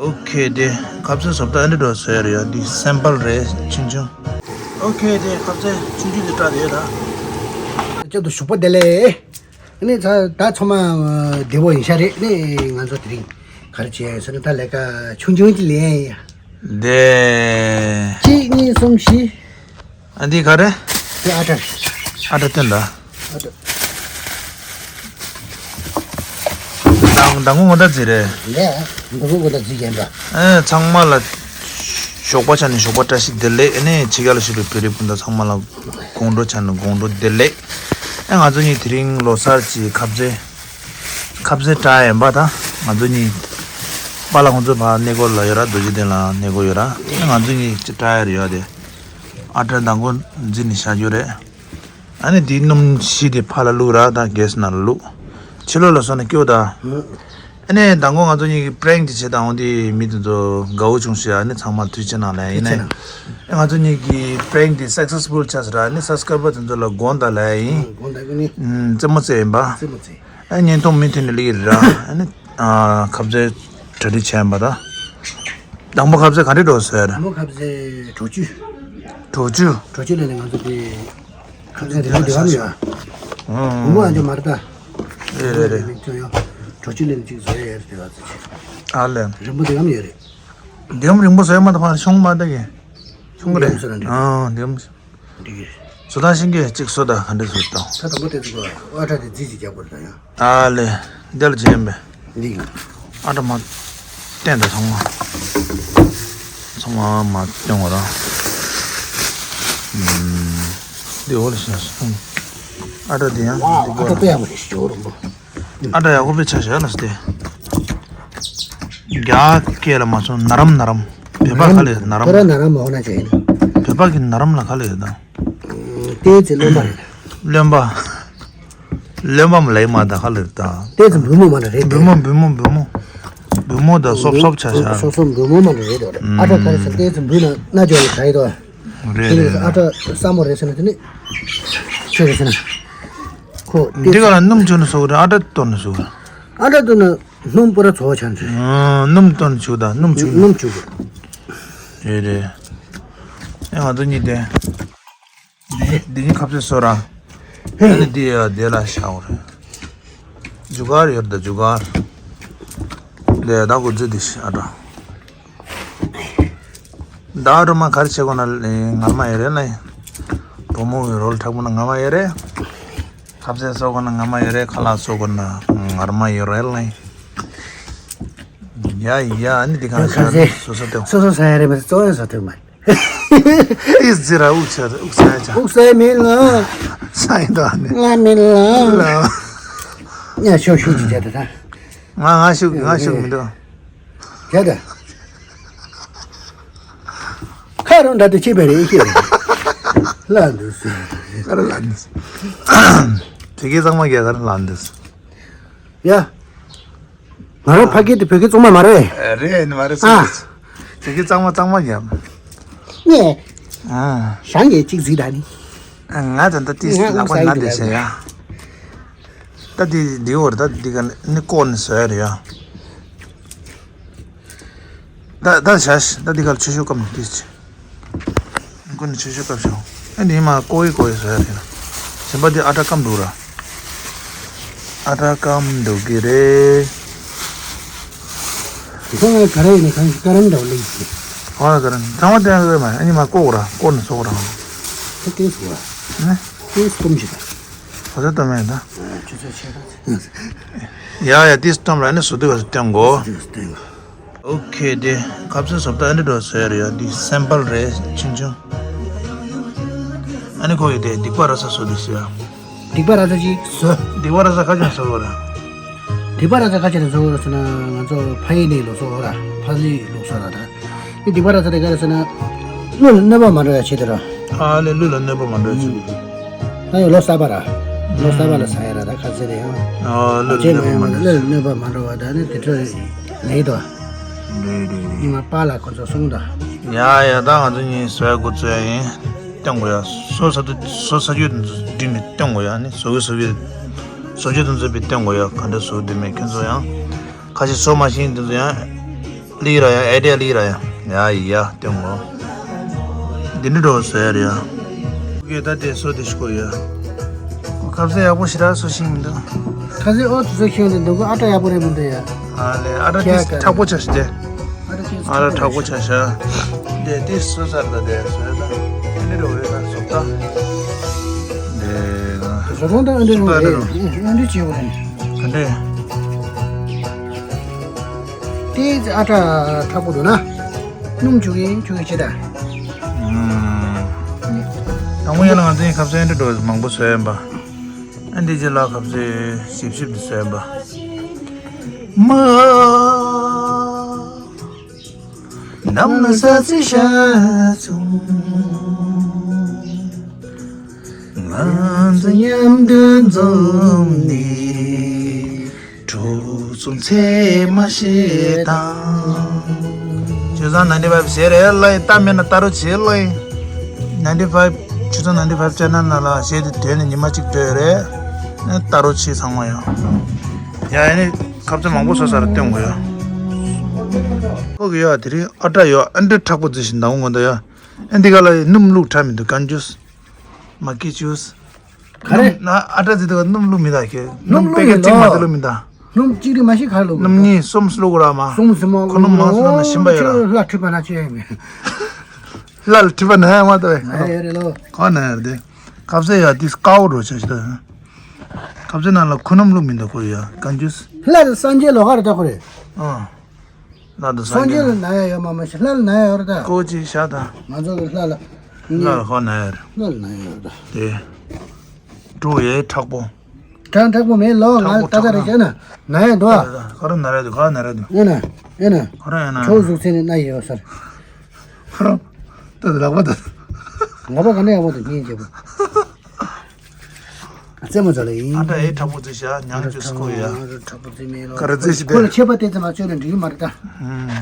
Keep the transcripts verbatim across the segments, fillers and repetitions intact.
ཨོ་ཁེ། དེ་ཁ་ཟས་བཟོ་ལྟ་འདི་འདྲ་བཟོས་རེད་ཡ། འདི་སེམ་པལ་རེད། ཆུང་ཆུང་། ཨོ་ཁེ། དེ་ཁ་ཟས་ཆུང་ཆུང་དེ་སྤྲད་དེ་ཡོད་ད། སྐྱབས་དུ་ཞོགས་པ་བདེ་ལེགས། ཨ་ནི་ད་ད་ཚང་མ་བདེ་པོ་ཡིན་ཤག་རེད། ཨ་ནི་ང་ཚོ་དེ་རིང་ག་རེ་བྱས་ཟེར་ན། ད་ལས་ཀ་ཆུང་ཆུང་ཅིག་ལས་ཡ། དེ། གཅིག་གཉིས་གསུམ་བཞི། ཨ་འདི་ག་རེ། དེ་ཨ་ཊ་རེད། ཨ་ཊ་སྟོན་ད། ཨ་ཊ། མདང་མདང་དགོང་དགོང་དག་རྫིས་རེད། ལས་མདང་དགོང་དགོང་དག་རྫིས་རྒྱན་པ། ཨེ་ཚང་མ་ལ་ཞོགས་པ་ཆ་ནས་ཞོགས་པ་བཀྲ་ཤིས་བདེ་ལེགས། ཨེ་ནས་ཕྱི་རྒྱལ་ལ་བཞུགས་པའི་བོད་རིགས་སྤུན་ཟླ་ཚང་མ་ལ་དགོང་དྲོ་ཆ་ནས་དགོང་དྲོ་བདེ་ལེགས། ཨེ་ང་ཚོ་གཉིས་དེ་རིང་ལོ་གསར་གྱི་ཁ་ཟས། ཁ་ཟས་སྤྲད་ཡིན་པ་ད། ང་ཚོ་གཉིས་པཱ་ལགས་ཁོང་ཚོ་ཕར་གནས་སྐོར་ལ་ཡོད་ར། རྡོ་རྗེ་གདན་ལ་གནས་སྐོར་ཡོད་ར། ཨེ་ང་ཚོ་གཉིས་ཅིག་སྤྲད་ཡ་རེད་ཡ། དེ་ཨ་ཊ་མདང་དགོང་རྫིས་ནས་བཞག་རྒྱུ་རེད། ཨ་ནི་དེའི་སྣུམ་བཞི་དེ་ཕར་ལ་བླུགས་ར། ད་གེ་སི་ནང་ལ་བླུགས། ཕྱི་ལོགས་ལ་སོང་ནས་སྐྱོ་ད། ཨ་ནི་མདང་དགོང་ང་ཚོ་གཉིས་ཀྱི་པྲེང་དེ་བྱེད་དང་འོང་དེ་མི་དེ་ཚོ་དགའ་བོ་བྱུང་ཤག་ཨ་ནི་ཚང་མ་ཐུགས་རྗེ་གནང་ལ་ཡིན་ནའི། ཨ་ང་ཚོ་གཉིས་ཀྱི་པྲེང་དེ་སག་སེ་སི་ཕུལ་ཆགས་སོང་ར། ཨ་ནི་སབ་སི་ཀ་རའི་བར་དེ་ཚོ་ལ་དགོངས་དག་ལ་ཡིན། དགོངས་དག་གི་ནི། ཨུམ། རྩེད་མོ་རྩེ་ཡིན་པ། རྩེད་མོ་རྩེ། ཨ་བརྙན་ཐུང་མུ་མཐུད་ནས་སླེབས་ཀྱི་རེད་ར། ཨ་ནི་ཨ་ཁ་ཟས་གྲ་སྒྲིག་བྱས་ཡིན་པ་ད། དང་པོ་ཁ་ཟས་ག་འདྲ་འགྲོ་ཟེར། དང་པོ་ཁ་ཟས་གྲོ་ཆུ། གྲོ་ཆུ། གྲོ་ཆུ་ལས་ནས་ང་ཚོ་དེ་ཁ་ཟས་རིན་པོ་འདི་བ་མི་ཡོད། ཨང་། བུ་མོ་ཨ་ཅོ་མ་རེད་ད། རེད་རེད་རེད། མིང་ཚོ་ཡང་གྲོ་ཆུ་ལས་ནས་གཅིག་བཟོ་ཡ་ཡར་དེ་བ་ཚོ་ཆུ། ཨ་ལས། རིན་པོ་འདི་བ་མི་ཡོད་རེད། འདི་བ་རིན་པོ་བཟོ་ཡ་མ་ད་ཕར་ཤོང་མ་ད་གི། ཤོང་གི་རེད། འདི་བ་བཟོ་ན་འགྲིག་ཨང་འདི་བ། འགྲིག་གི། བཟོ་སྟངས་ཤེས་ཀྱི་གཅིག་བཟོ་ད་ག་འདྲ་བཟོ་དང་། ད་དང་པོ་དེ་ཚོ་ཨ་ཁྲ་དེ་རྫིས་ཅིག་རྒྱག་དགོས་རེད་ད་ཡང་། ཨ་ལེ། འདི་ལ་བྱས་ཡིན་པས། འདི་གི། ཨ་ཁྲ་མ་བསྟན་ད་ཚང་མ། ཚང་མ་མ་བསྟན་བ་ར། ཨུམ། འདི་འོ་ལ་ཤ་སོང་། ཨ་ཁྲ་འདི་ཡང་ཝའོ། འདི་ཨ་ཁྲ་དཔེ་ཡག་པོ་རེད། ཞོ་རོང་པོ། ཨ་ཁྲ་ཡག་པོ་དཔེ་ཆ་བཞག་ལ་སྟེ། རྒྱ་སྐད་ལ་མ་སོང་ན་རམ་ན་རམ། བོད་པ་ག་ལས་ན་རམ། ཁོ་ར་ན་རམ་མ་འོ་ན་བྱས་ཡིན། བོད་པ་གི་ན་རམ་ལ་ག་ལས་ཡོད་དམ། ཏོག་ཙམ་རློན་པ་རེད། རློན་པ། རློན་པ་མ་ལས་མ་ད་ག་ལས་ད། ཏོག་ཙམ་འབུལ་མོ་མ་འདྲ་རེད་དེ། འབུལ་མོ་འབུལ་མོ་འབུལ་མོ། འབུལ་མོ་ད་སོབ་སོབ་ཆ་ཤ། སོབ་སོབ་འབུལ་མོ་མ་འདྲ་རེད་དོ། ཨ་ཁྲ་ག་རེ་ཟེར་ཏོག་ཙམ་འབུལ་ན་སྣ་འཇོག་ལ་ག་ཡི་དོ། རེད་དེ་རེད། ཨ་ཁྲ་སྲ་མོ་རེད་ཟེར་ན་དེ་ནི། ཆོས་རེད་ཟེར་ན། ཁོ་འདི་ག་ལ་སྣུམ་བྱུག་ན་སོག་རེད། ཨ་ཁྲ་གཏོར་ན་སོག་རེད། ཨ་ཁྲ་གཏོར་ན་སྣུམ་པོ་ར་ཚོ་ཆང་ཆུ། ཨ་སྣུམ་གཏོར་ན་བྱུག་ད་སྣུམ་བྱུག་ན། སྣུམ་བྱུག་རེད་རེད། ཨེ་ང་ཚོ་གཉིས་དེ། འདི་གཉིས་ཁ་ཟས་བཟོ་ར། ཨ་ནི་འདི་ཡ་དེ་ལ་བཞག་རེད། རྒྱུ་སྐར་ཡོད་ད་རྒྱུ་སྐར། ལས་ད་གོ་རྫི་འདི་ཤ་ད། ད་རུ་མ་ག་རེ་བྱེད་དགོས་ན་ངར་མ་ཡོད་རེད་ལ། བུ་མོ་གི་རོལ་འཁྲབ་དགོས་ན་ངར་མ་ཡོད་རེད། ཁ་ཟས་བཟོ་དགོས་ན་ངར་མ་ཡོད་རེད། ཁ་ལག་བཟོ་དགོས་ན་ངར་མ་ཡོད་རེད་ལ། ཡ་ཡ་ཨ་ནི་འདི་གང་ཁ་ཟས་བཟོ་ས་དེ། སོ་སོ་ཟ་ཡ་རེད་མ་གཏོགས་གཙོ་བོ་ཟ་ཐུབ་མ་རེད། ཨིས་ཟི་ར་དབུགས་ཆ་དབུགས་ཟ་ཡ་ཆ། དབུགས་ཟ་ཡ་མེད་ལ། ཟ་ཡ་ད་ནི། ང་མེད་ལ། ལ། ཉ་ཤོ་ཤུ་ཅི་བྱ་ད་ད། ང་ང་ཤུགས་ང་ཤུགས་མི་འདུག་བྱ་ད། ཁ་རུ་འདྲ་དུ་ཆེ་བ་རེད་ཤེས་རེད། ལ་འདུག་སེ། ཁ་རུ་ལ་འདུག་སེ། དེ་གའི་གཙང་མ་རྒྱ་གར་ལ་འདུག་སེ། ཡ། ང་རང་ཕ་གི་དེ་བོད་ཀྱི་གཙང་མ་མ་རེད། རེད་མ་རེད། ཨ། དེ་གའི་གཙང་མ་གཙང་མ་རྒྱབ། ནས། ཨ། ཞང་གིས་གཅིག་གཟིགས་ད་ནི། ང་ད་ད་ཏིས་ལག་པ་ན་བསྡད་ཤག་ཡ། ད་འདི་འདི་འོར་ད་འདི་ག་ནི་བསྐོར་ནས་བཟོ་ཡ་རེད་ཡ། ད་ད་བྱ་ཞིག་ད་འདི་ག་ལ་ཆུ་ཤོག་སྐམ་ཏིས་ཅི། ཀུན་ཆུ་ཤོག་སྐམ་ཤོག་ཨ་འདི་མ་བསྐོར་ཡི་བསྐོར་ཡི་བཟོ་ཡ་རེད་ཡ། གཞན་པ་འདི་ཨ་ཊ་སྐམ་འདུག་ར། ཨ་ཊ་སྐམ་འདུག་གི་རེད། ཁོང་ལ་ག་རེ་ཡིན་ན་གང་ཞིག་ཀ་རམ་འདྲ་བོ་ལེགས་ཀྱི། ཁོང་ལ་ག་རེ་ཚང་མ་བསྟན་ཡོད་མ་ཨ་ནི་མ་བསྐོར་ར་བསྐོར་ནས་བཟོ་ར། ཁོ་ཏིས་བཟོ་ར། ནི། ཏིས་སྐམ་ཞིག་ད། ཁོ་ཚོ་ལྟོས་མེད་ད། ཆུ་ཚོད་ཕྱེད་ཀ་ཚོད། ཡ་ཡ་ཏིས་སྐམ་ར་ནི་བཟོ་དུས་བ་སྟོན་གོ། བཟོ་དུས་བ་སྟོན་གོ། ཨོ་ཁེ་དེ་ཁ་ཟས་བཟོ་ལྟ་ཨ་འདྲ་འགྲོ་ཟེར་ཡ་འདི་སེམ་པལ་རེད་ཆུང་ཆུང་། ཨ་ནི་ཁོ་ཡི་དེ་སྡིག་པ་ར་ས་བཟོ་དུས་ཟེར་ཡ། སྡིག་པ་ར་ས་ཅིག་བཟོ། སྡིག་པ་ར་ས་ཁ་ཅང་བཟོ་བ་ར། སྡིག་པ་ར་ས་ཁ་ཅང་བཟོ་བ་ར་ཟེར་ན་ང་ཚོ་ཕ་ཡི་ནས་ལོ་སོ་བ་ར་ཕ་ལི་ལོ་སོ་ར་ད། འདི་སྡིག་པ་ར་ས་དེ་ག་རེ་ཟེར་ན། ཀླུ་ལ་གནོད་པ་མ་འགྲོ་ཡ་ཆེད་དུ་ར། ཨ་ལེ་ཀླུ་ལ་གནོད་པ་མ་འགྲོ་ཡ་ཆེད་དུ། ད་ཡང་ལོ་གསར་པ་ར། ལོ་གསར་པ་ལ་ཟ་ཡ་ར་ད་ཁ་ཟས་རེད་ཡང་། ཨ་ཀླུ་ལ་གནོད་པ་མ་འགྲོ་ཡ་ཆེད་དུ། ཀླུ་ལ་གནོད་པ་མ་འགྲོ་བ་ད་ནི་དེ་འཕྲོ་ལེགས་དོ། རེད་རེད་རེད། ཉི་མ་པཱ་ལགས་ཁོ་ཚོ་གསུངས་དོ། ཡ་ཡ་ད་ང་ཚོ་གཉིས་བཟོ་ཡ་འགོ་བཙུགས་ཡ་ཡིན། སྟོན་དགོས་ཡ་སོ་ས་དུ་སོ་ས་རྒྱུ་འགྲིག་ནས་སྟོན་དགོས་ཡ་ནི་བཟོ་གི་བཟོ་གི། བཟོ་བཅོས་དེ་ཚོ་བི་སྟོན་དགོས་ཡ། ག་འདྲ་བཟོ་དུས་མེད་ཁྱོད་ཚོ་ཡང་། ཁ་ཤས་བཟོ་མ་ཤེས་དེ་ཚོ་ཡང་། ལི་ར་ཡ་ཨའི་ཌི་ཡ་ལི་ར་ཡ། ཡ་ཡི་ཡ་སྟོན་དགོས། འདི་འདྲ་འགྲོ་བཟོ་ཡ་རེད་ཡ། ཀུ་ཀེ་ད་དེ་བཟོ་དེ་ཤི་གོ་ཡ། ཁ་ཟས་ཡག་པོ་ཞེ་དྲག་བཟོ་ཤེས་མི་འདུག་ཁ་ཟས་ཨོ་ཙི་བཟོ་ཤེས་མི་འདུག་ཨ་ཏྲ་ཡག་པོ་རེད་མི་འདུག་ཡ། ཨ་ལེ་ཨ་ཏྲ་ཁྱེད་ཏིས་ཀ་མཁྲེགས་པོ་ཆགས་ཤི་དེ། ཨ་ར་ཁྲག་པོ་ཆ་ཤ། དེ་དེ་སུ་སར་ད་དེ་སུ་ད། ཨ་ནི་རོ་རེ་ད་སོག་ད། དེ་ད། བཟོ་སྟངས་ད་ཨ་འདྲ་རོ་རེད། ཨ་འདྲ་བྱེད་དགོས་རེད། ག་འདྲ། དེ་ཨ་ཁྲག་ཁྲག་པོ་འདུག་ན། སྣུམ་བྱུག་གིན་བྱུག་གིན་བྱེད་ད། དང་པོ་ཡན་ལ་ང་ཚོའི་ཁ་ཟས་ཨ་འདྲ་འགྲོ་མང་པོ་བཟོས་ཡིན་པ། ཨ་འདི་རྗེས་ལ་ཁ་ཟས་ཞིབ་ཞིབ་ཏུ་བཟོས་ཡིན་པ། མ། ནམ་ལ་ས་ཚི་ཤ་ཚུང་། ང་ཚོ་མཉམ་དུ་འཛོམས་ནས། གྲོགས་ཚོ་མཚན་མ་བཤད་དང་། ཆུ་ཚང་ནན་ཏི་ཕའིབ་ཞེས་རེད་ལ་ཡིན། ལྟ་མེད་ན་ལྟ་རོགས་བྱེད་ལ་ཡིན། ནན་ཏི་ཕའིབ། ཆུ་ཚང་ནན་ཏི་ཕའིབ་ཅེ་ནལ་ནང་ལ་གཞས་དེ་དོན་ནས་ཉི་མ་གཅིག་སྤྲོད་ཡོད་རེད། ཨ་ལྟ་རོགས་བྱེད་ཚང་མ་ཡང་། ཡ་ཨ་ནི་ཁ་ཟས་མང་པོ་བཟོས་ས་རེད་སྟོན་དགོས་ཡ། ཁོ་གི་ཡ་དེ་རིང་ཨ་ཏྲ་ཡ་ཨ་འདྲ་མཁྲེགས་པོ་བཟོས་ཤིང་འདང་ངོ་ད་ཡ། ཨ་འདི་ག་ལ་ཡི་སྣུམ་བླུགས་དྲ་མི་འདུག་གན་ཇུས། མ་ཀི་ཇུས། ག་རེ། སྣུམ་ན་ཨ་ཏྲ་བཟོས་དུས་སྣུམ་བླུགས་མི་འདུག་ཁྱེད། སྣུམ་སྣུམ་པེ་ཀེ་བླུགས་གཅིག་མ་ཡིན་ལོ། གཏོགས་བླུགས་མི་འདུག་སྣུམ་གཅིག་རེ་མ་ཤི་ག་རེ་བླུགས་མི་འདུག་སྣུམ་གཉིས་གསུམ་བླུགས་ར་མ། གསུམ་གསུམ་མ་ཁོ་སྣུམ་མང་སོང་ན་ཞིམ་པ་ཡོད་ར། ལྷ་འཁྲུད་པ་ན་ཆོས་ཡིན་མེད། ལྷ་ལ་འཁྲུད་པ་ན་ཡང་མ་གཏོགས། ཨ་ཡོད་རེད་ལོ། ག་ན་ཡར་དེ། ཁ་ཟས་ཡ་དེ་དཀར་པོ་འགྲོ་ཆ་ཞིག་ད། ཁ་ཟས་ནང་ལ་ཁོ་སྣུམ་བླུགས་མི་འདུག་ཁོ་ཡ་གན་ཇུས། ལྷ་དང་སངས་རྒྱས་ལོ་ག་རེ་ད་ཁོ་རེད། ཨ། ལྷ་དང་སངས་སངས་རྒྱས་ལ་རྒྱས། ན་ཡ་ཡོད་མ་མ་ཤི་ལྷ་ལ་ན་ཡ་ཡོད་རེད་ད། ཀོ་ཅི་ཤ་ད། ང་ཚོ་གི་ལྷ་ལ། ལྷ་ལ་ཁོ་ན་ཡ་རེད། ལྷ་ལ་ན་ཡ་ཡོད་རེད་ད། དེ། འགྲོ་ཡའི་མཁྲེགས་པོ། དྲང་མཁྲེགས་པོ་མེད་ལོ། ང་མཁྲེགས་པོ་ད་ལྟ་རེ་མཁྲེགས་བྱས་ན་ན་ཡ་འདུག་ཨ། ཁོ་རང་ན་རེ་འདུག་ཁོ་རང་ན་རེ་འདུག་ཡིན་ན་ཡིན་ན། ཁོ་རང་ཡིན་ན། ཁྱོད་གཟུགས་ཚད་ནི་ན་ཡ་ཡོད་སར། ཁོ་རང་། ད་ལག་པ་ད། ལག་པ་ག་ནས་ཡག་པོ་འདུག་སྙིང་རྗེ་པོ། རྩེད་མོ་རྩེ་ལ་ཡིན། ཨ་ད་ཨེ་མཁྲེགས་པོ་རྩེ་ཤ་ཉང་ཅུ་སི་ཁོ་ཡ། མཁྲེགས་པོ་རྩེ་མེད་ལོ། ག་རེ་རྩེ་ཤི་ཁོ་ལ་ད། ཆད་པ་དེ་ཙམ་མ་བཅོས་ན་འགྲིག་གི་མ་རེད་ད། ཨུམ།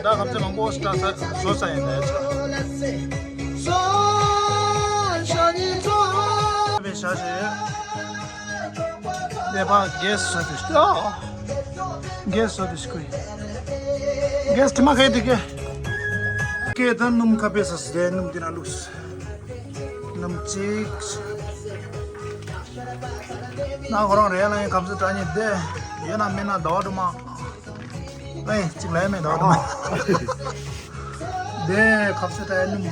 ད་ཁ་ཟས་མང་པོ་སྟ་ས་བཟོ་ས་ཡིན་ནའི་ཆ། བའི་ཤ་ཞེ། ལས་ཕ་གེ་སི་བཟོ་དུས་ཤ། གེ་སི་བཟོ་དུས་ཤ་ཁུ་ཡིན། གེ་སི་དྲི་མ་ཁའི་དྲི་ཀེ། ཀེ་ད་སྣུམ་ཁ་པེ་ས་སི་དེ་སྣུམ་དེ་ན་བླུགས། སྣུམ་གཅིག་ན་ཁོ་རང་རེ་ལ་ཡང་ཁ་ཟས་སྟ་ཉིད་དེ། ཡོད་ན་མེད་ན་ཟླ་བ་དུ་མ། ཨེ་གཅིག་ལ་ཡང་མེད་ཟླ་བ་དུ་མ། དེ་ཁ་ཟས་སྟ་ཉིད།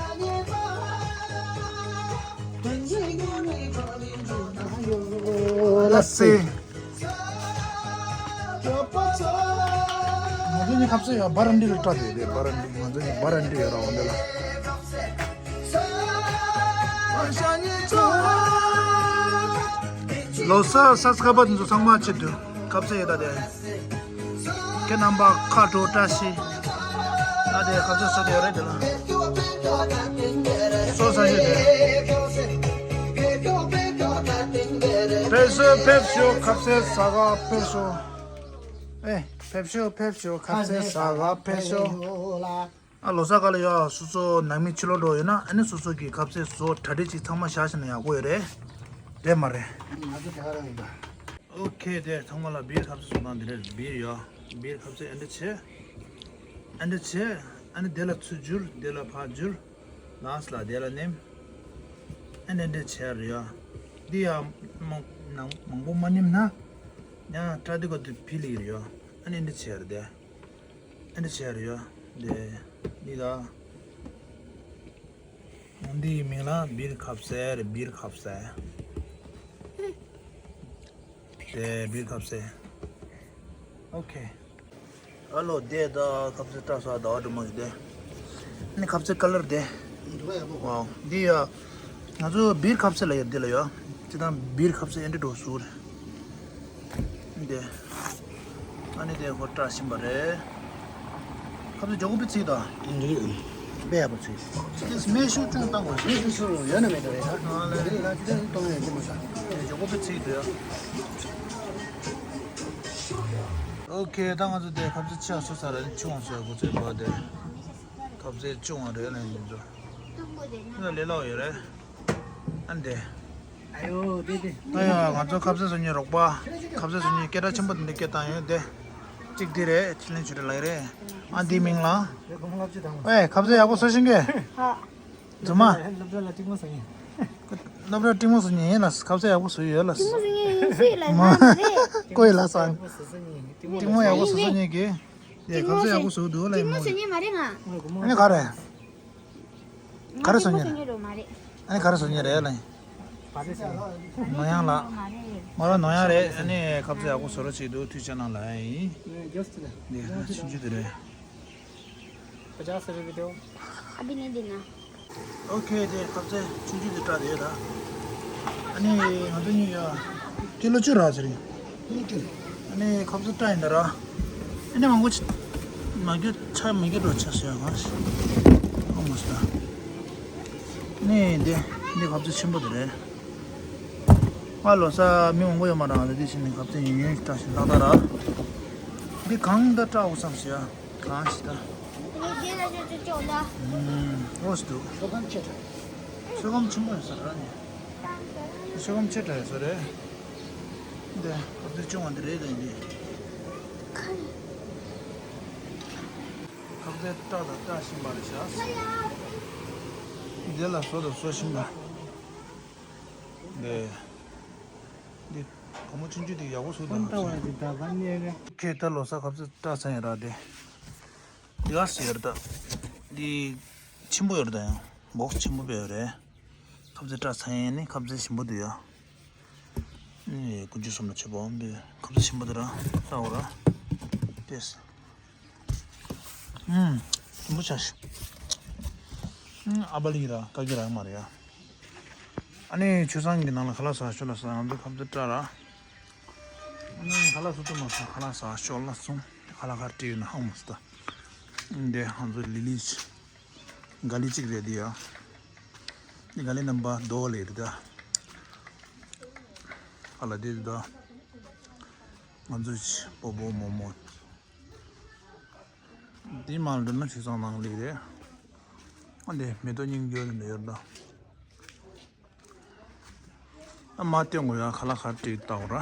ལ་སེ། ང་ཚོ་ནི་ཁ་ཟས་ཡ་བར་འདི་ལ་སྟ་དེ་དེ་བར་འདི་ང་ཚོ་ནི་བར་འདི་ཡོད་ར་འོང་དེ་ལ། ལོ་གསར་གསར་སྐར་པ་འདི་ཚོ་ཚང་མ་ཆེད་དུ་ཁ་ཟས་ཡོད་ད་དེ། ཁྱེད་རྣམ་པ་ཁ་དྲོ་བཀྲ་ཤིས། ད་དེ་ཁ་ཟས་ཟ་དེ་རེད་དེ་ལ། སོ་ས་ཞིག་དེ། ཕེབས་ཤོག་ཕེབས་ཤོག་ཁ་ཟས་ཟ་ག་ཕེབས་ཤོག་ཨེ་ཕེབས་ཤོག་ཕེབས་ཤོག་ཁ་ཟས་ཟ་ག་ཕེབས་ཤོག་ཨ་ལོ་གསར་ག་ལ་ཡ་སོ་སོ་ནང་མི་ཕྱི་ལོགས་འགྲོ་ཡོད་ན་ཨ་ནི་སོ་སོ་གི་ཁ་ཟས་བཟོ་གྲ་སྒྲིག་ཅིག་ཚང་མ་བཞག་ཤེས་ན་ཡག་པོ་ཡོད་རེད། དེ་མ་རེད། ང་ཚོ་དེ་ག་རང་ཡིན་པ། ཨོ་ཁེ་དེ་ཚང་མ་ལ་བིར་ཁ་ཟས་བཟོ་སྟངས་འདི་རེད། བིར་ཡ། བིར་ཁ་ཟས་ཨ་འདྲ་བྱེད། ཨ་འདྲ་བྱེད། ཨ་ནི་དེ་ལ་ཚུར་བསྒྱུར། དེ་ལ་ཕར་བསྒྱུར། ལགས་ལ་དེ་ལ་ནེམ། ཨ་ནི་འདྲ་བྱེད་རེད་ཡ། འདི་ཡ་མང་མང་པོ་མ་ནེམ་ན། ཡང་སྐྲ་དེ་ག་དུ་ཕི་ལི་རེད་ཡ། ཨ་ནི་འདྲ་བྱེད་རེད་དེ། ཨ་འདྲ་བྱེད་རེད་ཡ། དེ། འདི་ལ། འདིའི་མིང་ལ་བིར་ཁ་ཟས་རེད། བིར་ཁ་ཟས། དེ་བིར་ཁ་ཟས། ཨོ་ཁེ། ཨ་ལོ་དེ་ད་ཁ་ཟས་སྟ་ས་ཟླ་བ་སྒྲོལ་མ་གི་དེ། ནི་ཁ་ཟས་ཀ་ལར་དེ། ཝའོ། འདི་ཡ། ང་ཚོ་བིར་ཁ་ཟས་ལ་ཡ་འདི་ལ་ཡ། ཅི་དང་བིར་ཁ་ཟས་ཨེ་འདྲ་འགྲོ་སུ་རེད། འདི། ཨ་ནི་དེ་ཧོ་སྐྲ་ཤིན་པ་རེད། ཁབ་ཏུ་ཇོ་ཀོ་པི་ཚིག་དང་། འདི་དཔེ་ཡག་པོ་ཚིག་དེ་སྨན་ཤུགས་ཅུང་བཏང་དགོས། སྨན་ཤུགས་ཡོད་ན་མེད་དོ་རེད་ཨ། ལས་ལ་ཅི་ལྟར་གཏོང་ཡོད་ཀྱི་མ་ཤག་ཇོ་ཀོ་པི་ཚིག་དུ་ཡ། ཨོ་ཁེ། ད་ང་ཚོ་དེ་ཁབ་ཚེ་ཆ་སོ་ས་ར་ཆུང་སོ་གོ་ཚེ་བ་དེ། ཁབ་ཚེ་ཆུང་བ་རེད་ལ་ཡིན་ཚོ། ད་ལས་སླ་ཡོད་རེད། ཨ་འདི། ཨ་ཡོ་དེ་དེ། ད་ཡ་ང་ཚོ་ཁབ་ཚེ་བཟོ་མཁན་རོགས་པ། ཁབ་ཚེ་བཟོ་མཁན་སྐད་གྲགས་ཆེན་པོ་དེ་འདྲ་སྐད་བཏང་ཡོད་དེ། གཅིག་དེ་རེད། ཆི་ལེན་ཆུ་རེད་ལགས་རེད། ཨ་འདིའི་མིང་ལ། ཨེ་ཁབ་ཚེ་ཡག་པོ་བཟོ་ཤེས་ཀྱི། ཧ། རྫུན་མ། སློབ་གྲྭ་ལ་ཏིང་མོ་ཟེར་ཡིན། སློབ་གྲྭ་ཏིང་མོ་ཟེར་ཡིན་ལ། ཁབ་ཚེ་ཡག་པོ་བཟོ་ཡོད་ལ། ཏིང་མོ་ཟེར་ཡིན་སུས་ལ་མ་མ་རེད། ཀོ་ཡི་ལ་སང་། ཏིང་མོ་ཡག་པོ་བཟོ་ཡིན་ནི་གི། ཡེ་ཁབ་ཚེ་ཡག་པོ་བཟོ་འདུག་ལ་ཡིན་མོ། ཏིང་མོ་ཟེར་ཡིན་མ་རེད་ང་། ཨ་ནི་ག་རེད། ག་རེ་བཟོ་ཡིན། ཏིང་མོ་ཟེར་ཡིན་རོ་མ་རེད། ཨ་ནི་ག་རེ་བཟོ་ཡིན་རེད་ལ་ཡིན། ནོར་གཡང་ལགས། མ་རེད་ནོར་གཡང་རེད། ཨ་ནི་ཁབ་ཚེ་ཡག་པོ་བཟོ་རོགས་བྱེད་འདུག་ཐུགས་རྗེ་གནང་ལ་ཡིན། འདི་ཆུང་ཆུང་དེ་རེད། पचास रुपये दो। अभी नहीं देना। ཨོ་ཁེ། དེ་ཁབ་ཚེ་ཆུང་ཆུང་དེ་སྐྲ་དེ་ཡོད་ད། ཨ་ནི་ང་ཚོ་གཉིས་ཡ། ཀི་ལོ་བཅུ་རག་ཟེར་ཡིན། ཨ་ནི་ཁབ་ཚེ་སྐྲ་ཡིན་ད་ར། ཨ་ནི་མང་པོ་ཆ་མ་རྒྱུ་ཆ་མི་རྒྱུ་འགྲོ་ཆ་ཟེར་ཡ་གང་ཞིག་ཨོ་མོ་སི་ད། ཨ་ནི་འདི་འདི་ཁབ་ཚེ་ཆེན་པོ་དེ་རེད། ང་ལོ་ས་མི་མང་པོ་ཡོད་མ་རང་དེ་ཕྱིན་ནས་ཁབ་ཚེ་ཡུན་ཡུན་སྐྲ་ཞིག་ཏག་ཏག་ར། འདི་གང་ད་སྐྲ་འོ་བསམ་ཟེར་ཡ། གང་ཞིག་ད། ཨུམ། འོ་སི་འདུག་ཤོ་གམ་ཆེ་དྲགས། ཤོ་གམ་ཆེན་པོ་ཡོད་ས་ར་ནི། ཤོ་གམ་ཆེ་དྲགས་ཡོད་ས་རེད། འདི་ཁབ་ཚེ་ཆུང་བ་འདི་རེད་ད་འདི། ཁབ་ཚེ་སྐྲ་དང་སྐྲ་ཞིམ་པ་རེད་ཤག་འདི་ལ་བཟོ་དང་བཟོ་ཞིམ་པ། འདི། འདི། བུ་མོ་ཆུང་ཆུང་འདི་ཡག་པོ་བཟོས་འདུག་ཁྱེད་ད་ལོ་ས་ཁབ་ཚེ་སྐྲ་ཚང་ཡ་ར་དེ། འདི་ག་ཟེར་ཡ་ར་ད། འདི། ཆེན་པོ་ཡོད་ར་ད་ཡང་། བོགས་ཆེན་པོ་བས་ཡོད་རེད། ཁབ་ཚེ་སྐྲ་ཚང་ཡ་ནི་ཁབ་ཚེ་ཞིམ་པོ་འདུག་ཡ། ནི་ཀུན་སྤྱོད་སོམ་ལ་ཆེ་བོ་འདི་ཁབ་ཚེ་ཞིམ་པོ་འདུག་ར། ལྟ་འོ་ར། ཏེས། ཨུམ། ཞིམ་པོ་ཆགས་ཤག་ཨུམ། ཨ་པ་ལི་ར་ཀ་གི་ར་མ་རེད་ཡ། ཨ་ནི་ཆུ་སྲང་གི་ནང་ལ་ཁ་ལག་ཟ་ཤོག་ལ་ཟ། ང་ཚོ་ཁབ་ཏུ་སྐྲ་ར། ཨ་ནི་ཁ་ལག་ཟ་ཏུ་མ་ཟ། ཁ་ལག་ཟ་ཤོག་ལ་སོང་། ཁ་ལག་ཁར་བྲིས་ཡོད་ན་ཧང་མ་སུ་ད། འདི་ང་ཚོ་ལི་ལི་ཆི། ག་ལི་གཅིག་རེད་འདི་ཡ། འདི་ག་ལི་རྣམ་པ་རྡོ་ལེ་རེད་ད། ཁ་ལག་འདི་རེད་ད། ང་ཚོ་ཆི་པོ་པོ་མོ་མོ། འདི་མ་འགྲོ་ན་ཆུ་སྲང་ནང་ལེགས་རེད། ཨ་འདི་མེ་ཏོག་སྙིང་རྗེ་འདི་ཡོད་ད། ཨ་མ་སྟོན་དགོས་ཡ། ཁ་ལག་ཁ་བྲིས་བཏང་ར།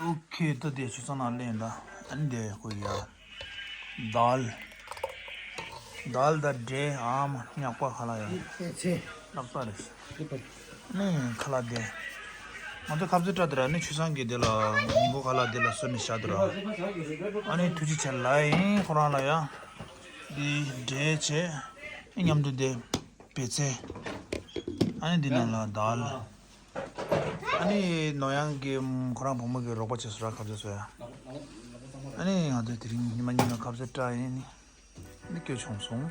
ཨོ་ཁེ། ད་དེ་ཆུ་སྲང་ནང་ལེན་ད། ཨ་འདི་དགོས་ཡ། དཱལ། དཱལ་ད་འབྲས་ཨ་མ་ཉག་པ་ཁ་ལག་ཡ། ཨེ་ཚེ། ལག་པ་རེད། ནི་ཁ་ལག་དེ། ང་ཚོ་ཁབ་ཚེ་སྐྲ་དེ་ར་ནི་ཆུ་སྲང་གི་དེ་ལ་ཉིན་གུང་ཁ་ལག་དེ་ལ་བཟོས་ནས་བཞག་དུ་ར། ཨ་ནི་ཐུགས་རྗེ་ཆེ་ལ་ཡིན་ཁོ་རང་ལ་ཡ། འདི་འབྲས་བྱས། ཨ་མཉམ་དུ་དེ་བེ་ཚེ། ཨ་ནི་འདི་ནང་ལ་དཱལ། ཨ་ནི་ནོར་གཡང་གི་ཁོ་རང་བུ་མོ་གི་རོགས་པ་བྱས་སོ་ར་ཁབ་ཚེ་བཟོ་ཡ། ཨ་ནི་ང་ཚོ་དེ་རིང་ཉི་མ་ཉི་མ་ཁབ་ཚེ་སྐྲ་ཡིན་ནི། ནི་སྐྱོ་བྱུང་སོང་།